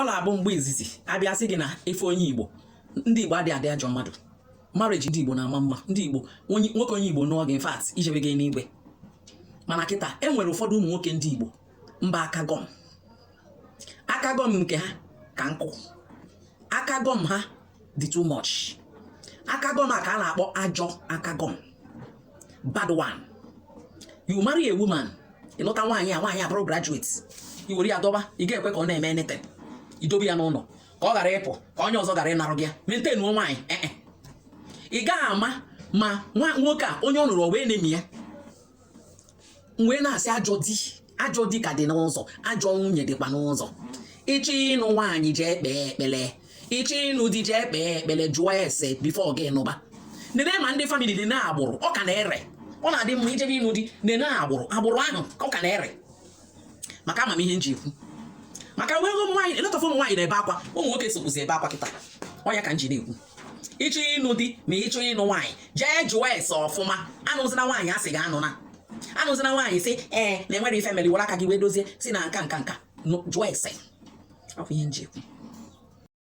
Ọ na-abụ mgbe izizi abịa sị gị na ife onye Igbo, ndị Igbo adịghị adị ajọ mmadụ. Marriage ndị Igbo na-ama mma. Ndị Igbo, nwoke onye Igbo nụọ gị, in fact, ijebe gị n'igwe. Mana kịta e nwere ụfọdụ ụmụ nwoke ndị Igbo mba aka gọm, aka gọm nke ha ka nkụ, aka gọm ha dị too much. Aka gọm a ka a na-akpọ ajọ aka gọm, bad one. You marry a woman, ịlụta nwaanyị a, nwaanyị a bụrụ graduate, i were ya dọba, ị ga-ekwe ka ọ na-eme anything, idobe ya n'ụlọ ka ọ ghara ịpụ, ka onye ọzọ ghara ịnarụ gị ya. Maintain nwaanyị ee, ị gaghị ama ma nwa nwoke a onye ọ nụrụ wee na-emi ya. Wee na-asị ajọ di, ajọ di ka dị n'ụzọ, ajọ nwunye dịkwa n'ụzọ. Ịchọ ịnụ nwaanyị, jee kpee ekpele. Ịchọ ịnụ di, jee kpee ekpele, jụọ ese before gị nụba. Nene ma ndị family, nene agbụrụ ọ ka na-ere. Ọ na-adị mma ijebe ịnụ di, nene agbụrụ, agbụrụ ahụ ọ ka na-ere. Maka amamihe nji ekwu, maka wee ụmụ nwaanyị eletafa, ụmụ nwaanyị na-ebe akwa, ụmụ nwoke sokwuzi ebe akwa kịta. Ọ ya ka m ji na-ekwu, ịchọ ịnụ di ma ịchọ ịnụ nwaanyị, jee jụọ ese ọfụma. Anụzina nwaanyị asị gị anụna, anụzina nwaanyị sị ee na enwere ife mere, were aka gị wee dozie si na nka nka nka. Jụọ ese. Ọ bụ ihe m ji ekwu.